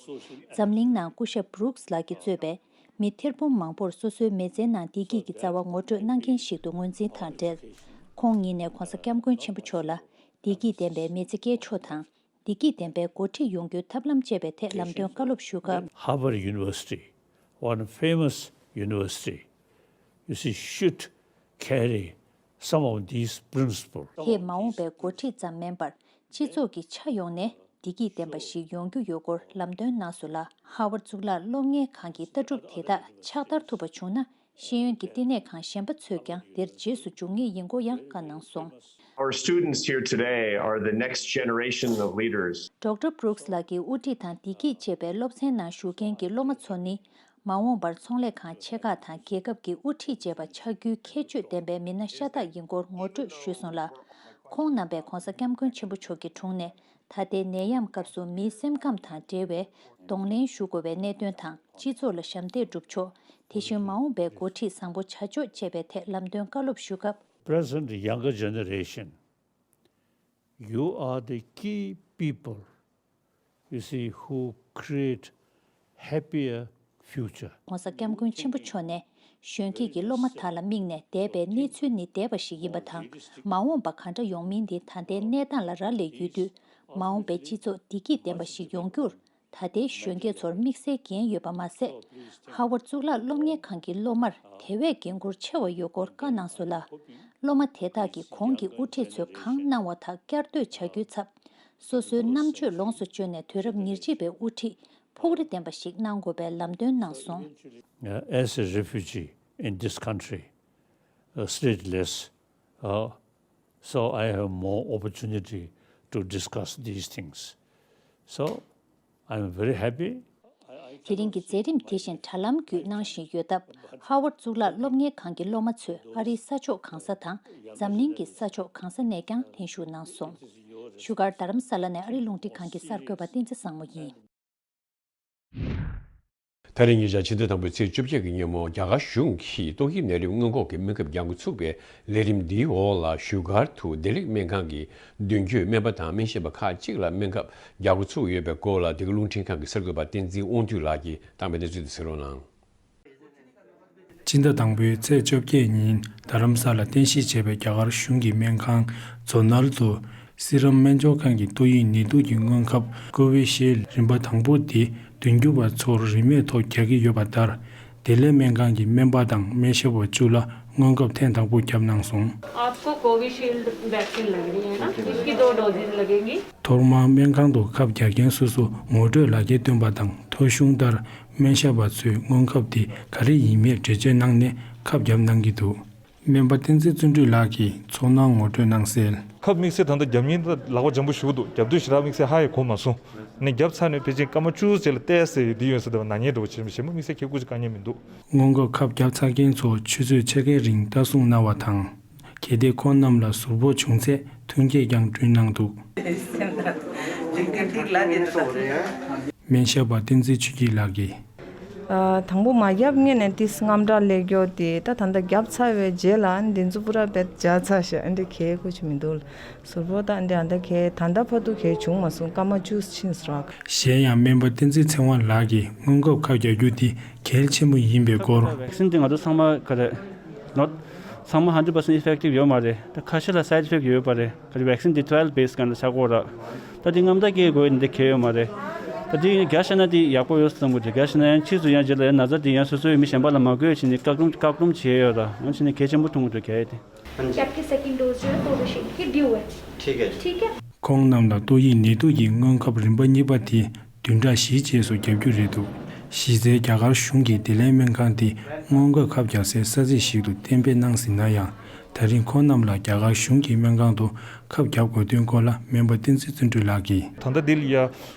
འཛམ་གླིང་ནང་སྐུ་ཞབས་Brooks ལགས་ཀྱིས་གཙོས་པའི་མི་ཐེར་འབུམ་མང་པོར་སོ་སོའི་མི་ཚེའི་ནང་བདེ་སྐྱིད་ཀྱི་རྩ་བ་ངོ་སྤྲོད་གནང་མཁན་ཞིག་ཏུ་ངོས་འཛིན་དང་འབྲེལ། ཁོང་ཉིད་ནས་༧གོང་ས་༧སྐྱབས་མགོན་ཆེན་པོ་མཆོག་ལ་བདེ་སྐྱིད་ལྡན་པའི་མི་ཚེ་སྐྱེལ་ཕྱོགས་དང་། བདེ་སྐྱིད་ལྡན་པའི་འགོ་ཁྲིད་ཡོང་རྒྱུའི་ཐབས་ལམ་བཅས་པའི་ཐད་ལམ་སྟོན་བཀའ་སློབ་ཞུ་སྐབས། Harvard University, one famous university, you see, should carry some of these principles. དེས་མ་འོངས་པའི་འགོ་ཁྲིད་ཙམ་མིན་པར། སྤྱི་ཚོགས་ཀྱི་ཆ་ཡོངས་ནས་བདེ་སྐྱིད་ལྡན་པ་ཞིག་ཡོང་རྒྱུ་ཡོད་སྐོར་ལམ་སྟོན་གནང་སོང་ལ། ཧར་ཝརཌ་གཙུག་ལག་སློབ་གཉེར་ཁང་གི་ལྟ་གྲུབ་དེ་དག་ཕྱག་བསྟར་ཐུབ་པ་བྱུང་ན། ཤེས་ཡོན་གྱི་བསྟི་གནས་ཁང་གཞན་པ་ཚོས་ཀྱང་དེར་རྗེས་སུ་འཇུག་ངེས་ཡིན་སྐོར་ཡང་བཀའ་གནང་སོང་། Our students here today are the next generation of leaders. Doctor Brooks ལགས་ཀྱིས་དབུ་ཁྲིད་དང་བདེ་སྐྱིད་ཅེས་པའི་སློབ་ཚན་ནང་ཞུགས་མཁན་གྱི་སློབ་མ་ཚོ་ནི། མ་འོངས་པར་ཚོང་ལས་ཁང་ཆེ་ཁག་དང་རྒྱལ་ཁབ་ཀྱི་དབུ་ཁྲིད་བཅས་པ་ཆགས་རྒྱུའི་ཁྱད་ཆོས་ལྡན་པའི་མི་སྣ་ཤ་སྟག་ཡིན་སྐོར་ངོ་སྤྲོད་ཞུས་སོང་ལ། ཁོང་རྣམ་པས་༧གོང་ས་༧སྐྱབས་མགོན་ཆེན་པོ་མཆོག་གི་དྲུང་ནས་ད་ལྟའི་ནད་ཡམས་སྐབས་སུ་མིའི་སེམས་ཁམས་དང་འབྲེལ་བའི་གདོང་ལེན་ཞུ་དགོས་པའི་གནད་དོན་དང་། སྤྱི་ཚོགས་ལ་ཞབས་འདེགས་སྒྲུབ་ཕྱོགས། དེ་བཞིན་མ་འོངས་པའི་འགོ་ཁྲིད་བཟང་པོ་བྱ་ཕྱོགས་བཅས་པའི་ཐད་ལམ་སྟོན་བཀའ་སློབ་ཞུ་སྐབས། Present younger generation, you are the key people, you see, who create happier future. ༧གོང་ས་༧སྐྱབས་མགོན་ཆེན་པོ་མཆོག་ནས་གཞོན་སྐྱེས་ཀྱི་སློབ་མ་དག་ལ་དམིགས་ནས་འདས་པའི་གནས་ཚུལ་ནི་འདས་པ་ཞིག་ཡིན་པ་དང་། མ་འོངས་པ་གང་འདྲ་ཡོང་མིན་དེ་ད་ལྟའི་གནས་སྟངས་ལ་རག་ལས་ཡོད་དུས། མ་འོངས་པའི་སྤྱི་ཚོགས་བདེ་སྐྱིད་ལྡན་པ་ཞིག་ཡོང་རྒྱུར། ད་ལྟའི་གཞོན་སྐྱེས་ཚོར་དམིགས་བསལ་འགན་ཡོད་པ་མ་ཟད། ཧར་ཝརཌ་གཙུག་ལག་སློབ་གཉེར་ཁང་གི་སློབ་མར་དེ་བས་འགན་འཁུར་ཆེ་བ་ཡོད་སྐོར་བཀའ་གནང་སོང་ལ། སློབ་མ་དེ་དག་གིས་གོང་གི་དབུ་ཁྲིད་ཚོས་གང་གནང་བ་དག་བསྐྱར་ཟློས་བྱ་རྒྱུའི་ཚབ། སོ་སོའི་རྣམ་དཔྱོད་ལོངས་སུ་སྤྱོད་ནས་དུས་རབས་ཉེར་གཅིག་པའི་དབུ་ཁྲིད་ཕུགས་རེ་ལྡན་པ་ཞིག་གནང་དགོས་པའི་ལམ་སྟོན་གནང་སོང་། Uh, as a refugee in this country, uh, stateless, uh, so I have more opportunity to discuss these things. So, I'm very happy. དེ་རིང་གི་མཛད་རིམ་དེ་བཞིན་དྲ་ལམ་བརྒྱུད་གནང་བཞིན་ཡོད་སྟབས། ཧར་ཝརཌ་གཙུག་ལག་སློབ་གཉེར་ཁང་གི་སློབ་མ་ཚོས་ཨ་རིའི་ས་ཕྱོགས་གང་ས་དང་འཛམ་གླིང་གི་ས་ཕྱོགས་གང་ས་ནས་ཀྱང་ལྷན་ཞུགས་གནང་སོང་། བཞུགས་སྒར་རྡ་རམ་ས་ལ་ནས་ཨ་རིའི་རླུང་འཕྲིན་ཁང་གི་གསར་འགོད་པ་བསྟན་འཛིན་བཟང་མོ་ཡིན། ད་རེས་ཉེ་ཆར་ཕྱི་ཟླ་དང་པོའི་ཚེས་བཅོ་བརྒྱད་ཀྱི་ཉིན་མོ་རྒྱ་གར་གཞུང་གིས་ཏོག་དབྱིབས་ནད་རིམས་སྔོན་འགོག་གི་སྨན་ཁབ་རྒྱག་འགོ་ཚུགས་པའི་ལས་རིམ་འདིའི་འོག་ལ། བཞུགས་སྒར་དུ་བདེ་ལེགས་སྨན་ཁང་གི་མདུན་སྐྱོད་སྨན་པ་དང་སྨན་ཞབས་པ་ཁག་ཅིག་ལ་སྨན་ཁབ་རྒྱག་འགོ་ཚུགས་ཡོད་པའི་སྐོར་ལ། འདི་ག་རླུང་འཕྲིན་ཁང་གི་གསར་འགོད་པ་བསྟན་འཛིན་དབང་འདུས་ལགས་ཀྱིས་བཏང་པའི་གནས་ཚུལ་དེ་གསན་རོགས་གནང་། སྤྱི་ཟླ་དང་པོའི་ཚེས་བཅོ་བརྒྱད་ཉིན་རྡ་རམ་ས་ལ་རྟེན་གཞི་བྱས་པའི་རྒྱ་གར་གཞུང་གི་སྨན་ཁང་ཛོ་ནལ་དུ་སི་རམ་སྨན་སྦྱོར་ཁང་གི་ཏོག་དབྱིབས་ནད་དུག་གི་སྔོན་ཁབ་ཀོ་བི་ཤིལ་རིམ་པ་དང་པོ་དེ་འདོན་རྒྱུ་བ་ཚོར་རིན་མེད་ཐོག་རྒྱག་གི་ཡོད་པ་ལྟར། བདེ་ལེགས་སྨན་ཁང་གི་སྨན་པ་དང་སྨན་ཞབས་པ་བཅུ་ལ་སྔོན་ཁབ་ཐེངས་དང་པོ་བརྒྱབ་གནང་སོང་། आपको Covishield vaccine लग रही है ना, इसकी दो डोजेज लगेंगी। ཐོག་མར་སྨན་ཁང་དུ་ཁབ་རྒྱག་མཁན་སོ་སོ་ངོ་སྤྲོད་ལག་འཁྱེར་བཏོན་པ་དང་ཐོ་གཞུང་ལྟར་སྨན་ཞབས་པ་ཚོས་སྔོན་ཁབ་དེ་ག་རེ་ཡིན་མིན་འགྲེལ་བརྗོད་གནང་ནས་ཁབ་བརྒྱབ་གནང་གི་འདུག་སྨན་པ་བསྟན་འཛིན་བརྩོན་འགྲུས་ལགས་ཀྱིས་ཚོར་སྣང་ངོ་སྤྲོད་གནང་གསལ། ཁབ་དམིགས་བསལ་ད་ལྟ་རྒྱབ་མཁན་ད་ལག་པ་འཇམ་པོ་ཞེ་པོ་འདུག་རྒྱབ་དུས་ཞེ་དྲག་དམིགས་བསལ་ཧ་ཡང་གོ་མ་སོང་། ནས་རྒྱབ་ཚར་ནས་ཕལ་ཆེར་སྐར་མ་བཅུ་ཙམ་ལ་བལྟས་ཟེར་ཡོད་འདི་ཡོད་ཟེར་ད་ན་མཁན་འདྲ་བོ་བྱེད་མི་ཞེ་མོ་དམིགས་བསལ་ཁྱད་ཀུ་ཅིག་དཀའ་ངལ་མི་འདུག་སྔོན་འགོག་ཁབ་བརྒྱབ་ཚར་མཁན་ཚོ་ཆུ་ཚོད་ཕྱེད་ཀའི་རིང་ལྟ་སྲུང་གནང་བ་དང་། གལ་ཏེ་ཁོང་རྣམས་ལ་ཟུར་ཕོག་བྱུང་ཚེ་མཐུན་རྐྱེན་ཀྱང་བསྐྲུན་གནང་འདུག་སྨན་ཞབས་པ་བསྟན་འཛིན་ཆོས་སྐྱིད་ལགས་ཀྱིས། ཨ། དང་པོ་མ་བརྒྱབ་སྔོན་ནས་ཏིས་དངངས་སྐྲག་སླེབས་ཀྱོག་དེ་ད་ད་ལྟ་བརྒྱབ་ཚར་བའི་རྗེས་ལ་འདི་ཚོ་པུ་ར་བེད་བརྒྱབ་ཚར་ཤག་ཨ་འདི་གལ་ཁུ་ཆུ་མི་འདུག་ཟུར་ཕོག་ད་འདི་ཨ་འདི་གལ་ད་ལྟ་བར་དུ་གལ་བྱུང་མ་སོང་། སྐར་མ་བཅུ་ཕྱིན་སོང་རག་གཞན་ཡང་སྨན་པ་བསྟན་འཛིན་ཚེ་དབང་ལགས་ཀྱིས་སྔོན་འགོག་ཁབ་རྒྱག་རྒྱུ་དེ་གལ་ཆེན་པོ་ཡིན་པའི་སྐོར། ཝེག་སིན་དེ་ང་ཚོ་ཚང་མ་ག་རེ་ནོ། ཚང་མ་ཧན་ཌེ་རེད་པར་སེན་ཊི་ཨི་ཕེག་ཊིབ་ཡོད་མ་རེད། ད་ཁ་ཤས་ལ་སའིཌ་ཨི་ཕེག་ཊིབ་ཡོད་པ་རེད། ག་རེ་ཝེག་སིན་དེ་ཊ་ར་ཡལ་བེ་སི་ག་འདྲ་ཆགས་ཀྱི་ཡོད་རེད། ད་དེ་རྔམ་སྟག་སྐྱེ་དགོས་འདི་གལ་ཡོད་མ་རེད། ད་དེ་རྒྱག་ཤེས་ན་དེ་ཡག་པོ་ཡོད་བསམ་གྱི་འདུག་རྒྱག་ཤེས་ན་ཡང་ཕྱིས་སུ་ཡང་རྗེས་ལ་ཡང་ན་ཚ་དེ་ཡང་སོ་སོའི་མི་གཞན་པ་ལ་མ་འགོས་བྱས་ནས་བཀག་སྡོམ་བྱས་ཡོད་ར། ཡང་བྱས་ནས་གལ་ཆེན་པོ་མཐོང་གི་འདུག་གལ་ཡོད་དེ། आपकी second dose जो है कोविशील्ड की ड्यू है। ठीक है जी। ठीक है। ཁོང་རྣམས་ལ་ཏོག་དབྱིབས་ནད་དུག་གི་སྔོན་ཁབ་རིམ་པ་གཉིས་པ་དེ་བདུན་ཕྲག་བཞིའི་རྗེས་སུ་བརྒྱབ་རྒྱུ་རེད་འདུག་གཞི་རྩའི་རྒྱ་གར་གཞུང་གིས་བདེ་ལེགས་སྨན་ཁང་དེ་སྔོན་འགོག་ཁབ་རྒྱག་སའི་ས་ཚིགས་ཤིག་ཏུ་གཏན་འབེབས་གནང་ཟིན་ན་ཡང་། ད་རིང་ཁོང་རྣམས་ལ་རྒྱ་གར་གཞུང་གི་སྨན་ཁང་དུ་ཁབ་བརྒྱབ་དགོས་དོན་སྐོར་ལ་སྨན་པ་བསྟན་འཛིན་བརྩོན་འགྲུས་ལགས་ཀྱིས། ད་ལྟ་དེ་ལ་ཡ་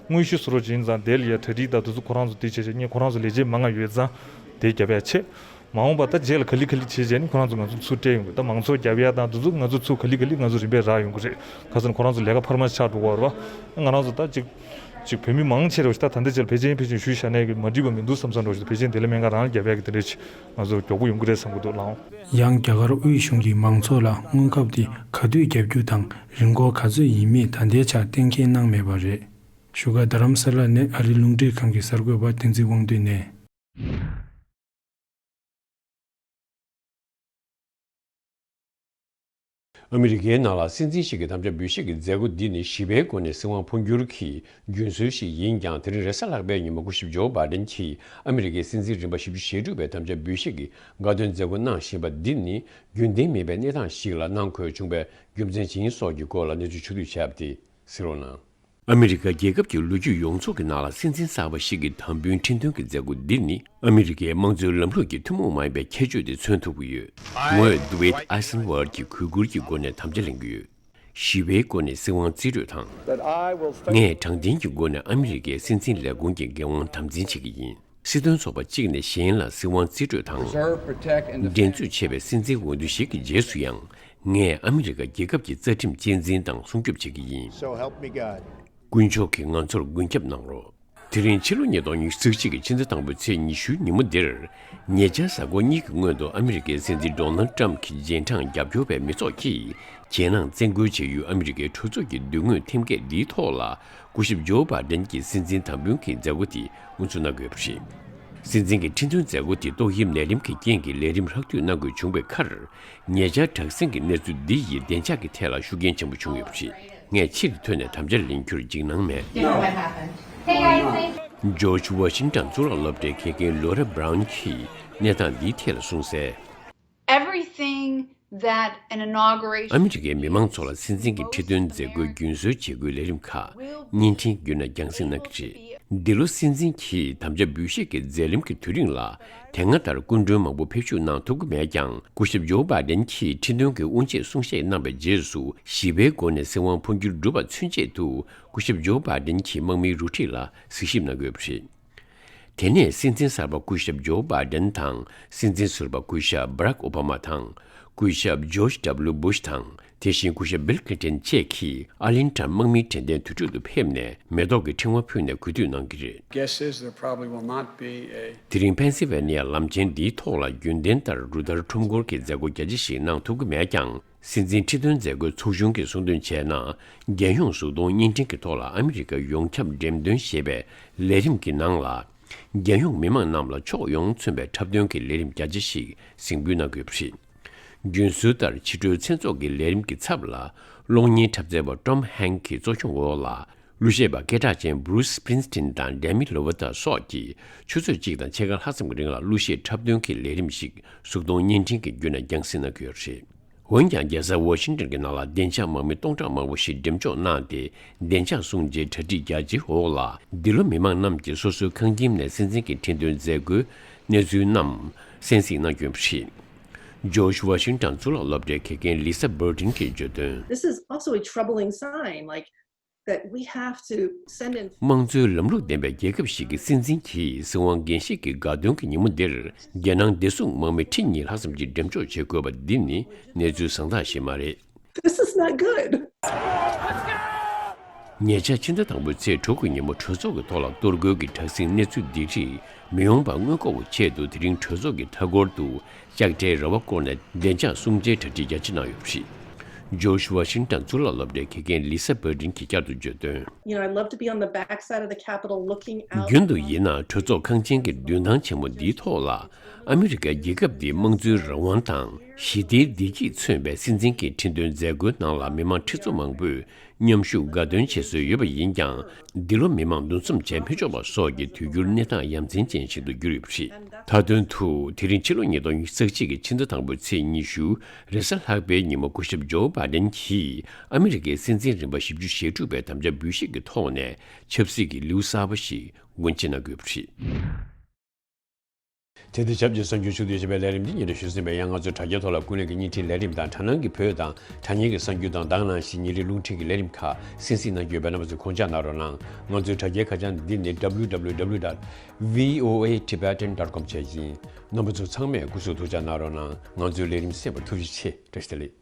དངོས་གཞི་བཟོ་རོགས་བྱེད་ཡིན་ཙང་དེ་ལ་ཡ་གྲ་སྒྲིག་དང་དེ་ཚོ་ཁོ་རང་ཚོ་དེ་བྱས་བྱས་ངས་ཁོ་རང་ཚོ་ལས་བྱེད་མང་ང་ཡོད་ཙང་དེ་རྒྱབ་ཡ་ཆེ། མ་འོངས་པ་ད་རྗེས་ལ་ག་ལེ་ག་ལེ་བྱས་བྱས་ནི་ཁོ་རང་ཚོ་ང་ཚོ་ཚུར་སྤྲད་ཡོང་གི། ད་མང་ཚོགས་རྒྱབ་ཡ་དང་དེ་ཚོ་ང་ཚོ་ཚུར་ག་ལེ་ག་ལེ་ང་ཚོ་རིམ་པས་རག་ཡོང་གི་རེད། ཁ་སང་ཁོ་རང་ཚོ་ལས་ཀ་འཕར་མ་ཆགས་འགྲོ་གི་རེད་བ། ང་རང་ཚོ་ད་ཅིག་ཅིག་བོད་མི་མང་ཆེ་རེ་བ་ཞིག་ད་ད་ལྟ་ཅིག་ལ་ཕལ་ཆེར་ཕལ་ཆེར་ཞུས་བཞག་ནས་མ་འགྲིག་པ་མི་འདུག་བསམ་བསམ་འགྲོ་ཞིག་ད་ཕལ་ཆེར་དེ་ལས་སྨན་ཁང་རང་ལ་རྒྱབ་ཡ་གི་དེ་འདྲ་ཅིག་ང་ཚོ་མགྱོགས་པོ་ཡོང་གི་རེད་བསམ་གི་འདུག་ལགས། ཡང་རྒྱ་གར་དབུས་གཞུང་གིས་མང་ཚོགས་ལ་སྔོན་ཁབ་དེ་ག་དུས་བརྒྱབ་རྒྱུ་དང་རིན་གོང་ག་ཚོད་ཡིན་མིན་ད་ལྟའི་ཆར་གཏན་འཁེལ་གནང་མེད་པ་རེད། བཞུགས་སྒར་རྡ་རམ་ས་ལ་ནས་ཨ་རི་རླུང་འཕྲིན་ཁང་གི་གསར་འགོད་པ་བསྟན་འཛིན་དབང་འདུས་ནས། ཨ་མི་རི་ཀའི་ནང་ལ་སྲིད་འཛིན་ཞིག་གི་དམ་བཅའ་འབུལ་བཞེས་ཀྱི་མཛད་སྒོ་འདི་ནི་ཞི་བའི་སྒོ་ནས་སྲིད་དབང་འཕོ་འགྱུར་གྱི་རྒྱུན་སྲོལ་ཞིག་ཡིན་ཀྱང་། དེ་རིང་རེས་གཟའ་ལྷག་པའི་ཉིན་མོ་སྐུ་ཞབས་ཇོ་བྷའི་ཌེན་གྱིས་ཨ་མི་རི་ཀའི་སྲིད་འཛིན་རིམ་པ་བཞི་བཅུ་ཞེ་དྲུག་པའི་དམ་བཅའ་འབུལ་བཞེས་ཀྱི་དགའ་སྟོན་མཛད་སྒོ་གནང་བཞིན་པ་འདི་ནི་རྒྱུན་ལྡན་མེད་པའི་གནས་སྟངས་ཤིག་ལ་སྣང་དགོས་བྱུང་བའི་རྒྱུ་མཚན་ཇི་ཡིན་སོགས་ཀྱི་སྐོར་ལ་གནས་ཚུལ་ཕྱོགས་བསྡུས་བྱས་པ་དེ་གཟིགས་རོགས་གནང་། ཨ་མི་རི་ཀ་རྒྱལ་ཁབ་ཀྱི་ལོ་རྒྱུས་ཡོངས་རྫོགས་ཀྱི་ནང་ལ་སྲིད་འཛིན་གསར་པ་ཞིག་གི་དམ་འབུལ་ཁྲི་འདོན་གྱི་མཛད་སྒོ་འདི་ནི་ཨ་མི་རི་ཀའི་དམངས་གཙོའི་ལམ་ལུགས་ཀྱི་ཐུན་མོང་མ་ཡིན་པའི་ཁྱད་ཆོས་དེ་མཚོན་ཐུབ་ཀྱི་ཡོད། ངོས་ཌུ་ཝེད་ཨའི་སན་ཝར་གྱིས་གུས་བཀུར་གྱི་སྒོ་ནས་དམ་བཅའ་ལེན་གྱི་ཡོད། ཞི་བའི་སྒོ་ནས་སྲིད་དབང་རྩིས་སྤྲོད་དང་། ངས་དྲང་བདེན་གྱི་སྒོ་ནས་ཨ་མི་རི་ཀའི་སྲིད་འཛིན་ལས་ཁུངས་ཀྱི་འགན་དབང་དམ་འཛིན་བྱེད་ཀྱི་ཡིན། སྲིད་དོན་ཚོགས་པ་གཅིག་ནས་གཞན་ལ་སྲིད་དབང་རྩིས་སྤྲོད་དང་། འགྲན་རྩོད་ཆེ་བའི་སྲིད་འཛིན་འོས་བསྡུ་ཞིག་གི་རྗེས་སུ་ཡང་། ངས་ཨ་མི་རི་ཀ་རྒྱལ་ཁབ་ཀྱི་རྩ་ཁྲིམས་གཅེས་འཛིན་དང་སྲུང་སྐྱོབ་བྱེད་ཀྱི་ཡིན། So help me God. དཀོན་མཆོག་གིས་ང་ཚོར་མགོན་སྐྱབས་གནང་རོགས། དེ་རིང་ཕྱི་ལོ་ཉིས་སྟོང་ཉི་ཤུ་རྩ་གཅིག་གི་ཕྱི་ཟླ་དང་པོའི་ཚེས་ཉི་ཤུའི་ཉིན་མོ་འདིར། ཉེ་ཆར་གཟའ་འཁོར་གཉིས་ཀྱི་སྔོན་དུ་ཨ་མི་རི་ཀའི་སྲིད་འཛིན་ཌོ་ནལ་ཊམ་གྱི་རྗེས་འབྲང་རྒྱབ་སྐྱོར་བའི་མི་ཚོགས་ཀྱིས། རྒྱལ་ནང་བཙན་རྒོལ་བྱེད་ཡུལ་ཨ་མི་རི་ཀའི་གྲོས་ཚོགས་ཀྱི་མདུན་ངོས་ཐེམ་སྐས་འདིའི་ཐོག་ལ། སྐུ་ཞབས་ཇོ་བྷའི་ཌེན་གྱི་སྲིད་འཛིན་དམ་འབུལ་གྱི་མཛད་སྒོ་དེ་དབུ་འཛུགས་གནང་དགོས་པ་རེད། སྲིད་འཛིན་གྱི་ཁྲི་འདོན་མཛད་སྒོ་དེ་ཏོག་དབྱིབས་ནད་རིམས་ཀྱི་རྐྱེན་གྱིས་ལས་རིམ་ཧྲག་བསྡུས་གནང་དགོས་བྱུང་བའི་ཁར། ཉེ་ཆར་དྲག་ཟིང་གི་གནས་ཚུལ་འདི་ཡིས་བདེ་འཇགས་ཀྱི་ཐད་ལ་ཤུགས་རྐྱེན་ཆེན་པོ་བྱུང་ཡོད་པ་རེད། ངས་ཕྱིར་ཐོན་ནས་དམ་བཅའ་ལེན་རྒྱུར་འཇིགས་སྣང་མེད། Hey guys, thanks. ཇོརྗ་ཝ་ཤིང་ཊོན་གཙུག་ལག་སློབ་གྲྭའི་དགེ་རྒན་ལོ་ར་བྷ་རའུན་གྱིས་གནས་སྟངས་འདིའི་ཐད་ལ་གསུངས་གསལ། Everything that an inauguration ཨ་མི་རི་ཀའི་མི་མང་ཚོ་ལ་སྲིད་འཛིན་གྱི་ཁྲི་འདོན་མཛད་སྒོའི་རྒྱུན་སྲོལ་བྱེད་སྒོའི་ལས་རིམ་ཁག་བརྙན་འཕྲིན་བརྒྱུད་ནས་རྒྱང་སྲིང་གནང་གི་རེད། འདི་ལོ་སྲིད་འཛིན་གྱིས་དམ་བཅའ་འབུལ་བཞེས་ཀྱི་མཛད་རིམ་གྱི་དུས་རིང་ལ། དེ་སྔ་ལྟར་སྐུ་མགྲོན་མང་པོ་ཕེབས་ཞུགས་གནང་ཐུབ་ཀྱི་མེད་ཀྱང་། སྐུ་ཞབས་ཇོ་བྷའི་ཌེན་གྱིས་ཁྲི་འདོན་གྱི་དབུ་འབྱེད་གསུང་བཤད་གནང་བའི་རྗེས་སུ། ཞི་བའི་སྒོ་ནས་སྲིད་དབང་འཕོ་འགྱུར་བསྒྲུབས་པ་ཚུན་ཆད་དུ། སྐུ་ཞབས་ཇོ་བྷའི་ཌེན་གྱི་དམག་མིའི་རུ་ཁྲིད་ལ་གཟིགས་ཞིབ་གནང་དགོས་པ་རེད། དེ་ནས་སྲིད་འཛིན་གསར་པ་སྐུ་ཞབས་ཇོ་བྷའི་ཌེན་དང་། སྲིད་འཛིན་ཟུར་པ་སྐུ་ཞབས་བྷ་རག་ཨོ་བྷ་མ་དང་། སྐུ་ཞབས་ཇོརྗ་ཌབ་ལུ་བྷུཤ་དང་། དེ་བཞིན་སྐུ་ཞབས་བྷིལ་ཀླིན་ཊོན་བཅས་ཀྱིས་ཨར་ལིང་ཊོན་དམག་མིའི་དྲན་རྟེན་དུར་ཁྲོད་དུ་ཕེབས་ནས་མེ་ཏོག་གི་ཕྲེང་བ་ཕུལ་ནས་གུས་འདུད་གནང་གི་རེད། Guess is there probably will not be a དེ་རིང་ཕེན་སིལ་ཝེ་ནི་ཡ་ལམ་ཆེན་འདིའི་ཐོག་ལ་རྒྱུན་ལྡན་ལྟར་རུ་སྟར་ཁྲོམ་སྐོར་གྱི་མཛད་སྒོ་རྒྱ་ཆེ་ཞིག་གནང་ཐུབ་ཀྱི་མེད་ཀྱང་། སྲིད་འཛིན་ཁྲི་འདོན་མཛད་སྒོའི་ཚོགས་ཆུང་གིས་གསུངས་དོན་བྱས་ན། རྒྱལ་ཡོངས་གཟུགས་མཐོང་བརྙན་འཕྲིན་གྱི་ཐོག་ལ་ཨ་མི་རི་ཀ་ཡོངས་ཁྱབ་འགྲེམས་སྟོན་ཞེས་པའི་ལས་རིམ་གྱི་ནང་ལ། རྒྱལ་ཡོངས་མི་མང་རྣམས་ལ་ཕྱོགས་ཡོངས་མཚོན་པའི་འཁྲབ་སྟོན་གྱི་ལས་རིམ་རྒྱ་ཆེ་ཞིག་གཟིགས་འབུལ་གནང་དགོས་པ་རེད། རྒྱུན་སྲོལ་ལྟར་ཕྱི་དྲོའི་མཚན་ཚོགས་ཀྱི་ལས་རིམ་གྱི་ཚབ་ལ་གློག་བརྙན་འཁྲབ་མཛད་པ་Tom Hanks་གྱི་གཙོ་སྐྱོང་འོག་ལ་གླུ་གཞས་པ་སྐད་གྲགས་ཅན་Bruce Springsteen་དང་Demi Lovato་སོགས་ཀྱིས་ཆུ་ཚོད་གཅིག་དང་ཕྱེད་ཀ་ལྷག་ཙམ་གྱི་རིང་ལ་གླུ་གཞས་འཁྲབ་སྟོན་གྱི་ལས་རིམ་ཞིག་གཟུགས་མཐོང་བརྙན་འཕྲིན་གྱི་བརྒྱུད་ནས་རྒྱང་སྲིང་གནང་གི་ཡོད་རེད། འོན་ཀྱང་རྒྱལ་ས་ཝ་ཤིང་ཏོན་གྱི་ནང་ལ་བདེ་འཇགས་དམག་མི་སྟོང་ཕྲག་མང་པོ་ཞིག་འགྲེམས་འཇོག་གནང་སྟེ་བདེ་འཇགས་སྲུང་བྱའི་གྲ་སྒྲིག་རྒྱ་ཆེའི་འོག་ལ་འདི་ལོ་མི་མང་རྣམས་ཀྱིས་སོ་སོའི་ཁང་ཁྱིམ་ནས་སྲིད་འཛིན་གྱི་ཁྲི་འདོན་མཛད་སྒོའི་གནས་ཚུལ་རྣམས་གསན་གཟིགས་གནང་རྒྱུ་ཡིན་པ་རེད། ཇོརྗ་ཝ་ཤིང་ཏོན་གཙུག་ལག་སློབ་གྲྭའི་དགེ་རྒན་ལི་ས་བྷར་ཏིན་གྱིས་བརྗོད་དོན། This is also a troubling sign, like, that we have to send in དམངས་གཙོའི་ལམ་ལུགས་ལྡན་པའི་རྒྱལ་ཁབ་ཞིག་གི་སྲིད་འཛིན་གྱིས་སྲིད་དབང་འགན་བཞེས་ཀྱི་དགའ་སྟོན་གྱི་ཉིན་མོ་འདིར་རྒྱལ་ནང་བདེ་སྲུང་དམག་མི་ཁྲི་གཉིས་ལྷག་ཙམ་གྱིས་འགྲེམས་འཇོག་བྱེད་དགོས་པ་འདི་ནི་གནས་ཚུལ་བཟང་ཐག་ཞིག་མ་རེད། This is not good. ཉེ་ཆར་ཕྱི་ཟླ་དང་པོའི་ཚེས་དྲུག་གི་ཉིན་མོ་གྲོས་ཚོགས་ཀྱི་ཐོག་ལ་གཏོར་རྒོལ་གྱི་དྲག་ཟིང་གནས་ཚུལ་འདི་རིགས་མི་ཡོང་བ་སྔོན་འགོག་གི་ཆེད་དུ་དེ་རིང་གྲོས་ཚོགས་ཀྱི་མཐའ་འཁོར་དུ་ལྕགས་དྲའི་ར་བ་བསྐོར་ནས་བདེ་འཇགས་སྲུང་བྱའི་གྲ་སྒྲིག་རྒྱ་ཆེ་གནང་ཡོད་པ་རེད། ཇོརྗ་ཝ་ཤིང་ཏོན་གཙུག་ལག་སློབ་གྲྭའི་དགེ་རྒན་ལི་ས་བྷར་ཏིན་གྱིས་བསྐྱར་དུ་བརྗོད་དོན། You know, I'd love to be on the backside of the Capitol looking out. རྒྱུན་དུ་ཡིན་ན་གྲོས་ཚོགས་ཁང་ཆེན་གྱི་མདུན་ཐང་ཆེན་མོ་འདིའི་ཐོག་ལ་ཨ་མི་རི་ཀའི་རྒྱལ་ཁབ་འདིའི་དམངས་གཙོའི་རང་དབང་དང་ཞི་བདེའི་བདེ་སྐྱིད་མཚོན་པའི་སྲིད་འཛིན་གྱི་ཁྲི་འདོན་མཛད་སྒོའི་ནང་ལ་མི་མང་ཁྲི་ཚོ་མང་པོས་མཉམ་ཞུགས་དགའ་སྟོན་བྱེད་སྲོལ་ཡོད་པ་ཡིན་ཀྱང་། འདི་ལོ་མི་མང་འདུ་འཛོམས་བྱེད་མི་ཆོག་པ་སོགས་ཀྱི་དུས་འགྱུར་གནས་སྟངས་ཡ་མཚན་ཅན་ཞིག་ཏུ་གྱུར་ཡོད་པ་རེད། མཐའ་དོན་དུ་དེ་རིང་ཕྱི་ལོ་ཉིས་སྟོང་ཉི་ཤུ་རྩ་གཅིག་གི་ཕྱི་ཟླ་དང་པོའི་ཚེས་ཉི་ཤུ་རེས་གཟའ་ལྷག་པའི་ཉིན་མོ་སྐུ་ཞབས་ཇོ་བྷའི་ཌེན་གྱིས་ཨ་མི་རི་ཀའི་སྲིད་འཛིན་རིམ་པ་བཞི་བཅུ་ཞེ་དྲུག་པའི་དམ་བཅའ་འབུལ་བཞེས་ཀྱི་ཐོག་ནས་ཆབ་སྲིད་ཀྱི་ལེའུ་གསར་པ་ཞིག་སྒོ་འབྱེད་གནང་དགོས་པ་རེད། དེ་དང་ཆབས་ཅིག་གསར་འགྱུར་ཕྱོགས་བསྡུས་བྱས་པའི་ལས་རིམ་འདི་སྙན་སྒྲོན་ཞུས་ཟིན་པས། ཡང་ང་ཚོའི་དྲ་རྒྱའི་ཐོག་ལ་ཀུན་གླེང་གི་བརྙན་འཕྲིན་ལས་རིམ་དང་དྲ་སྣང་གི་བོད་དང་དྲ་བརྙན་གྱི་གསར་འགྱུར་དང་དེ་ག་ནང་བཞིན་ཉིན་རེའི་རླུང་འཕྲིན་གྱི་ལས་རིམ་ཁག་གསན་གཟིགས་གནང་རྒྱུ་ཡོད་པས། རྣམ་པ་ཚོས་གོ་བརྡ་གནང་རོགས་གནང་། ང་ཚོའི་དྲ་རྒྱའི་ཁ་བྱང་འདི་ནི་W W W dot V O A Tibetan dot com བཅས་ཡིན། རྣམ་པ་ཚོ་ཚང་མས་སྐུ་གཟུགས་ཐུགས་ཅག་གནང་རོགས་གནང་། ང་ཚོའི་ལས་རིམ་གསན་པར་ཐུགས་རྗེ་ཆེ། བཀྲ་ཤིས་བདེ་ལེགས།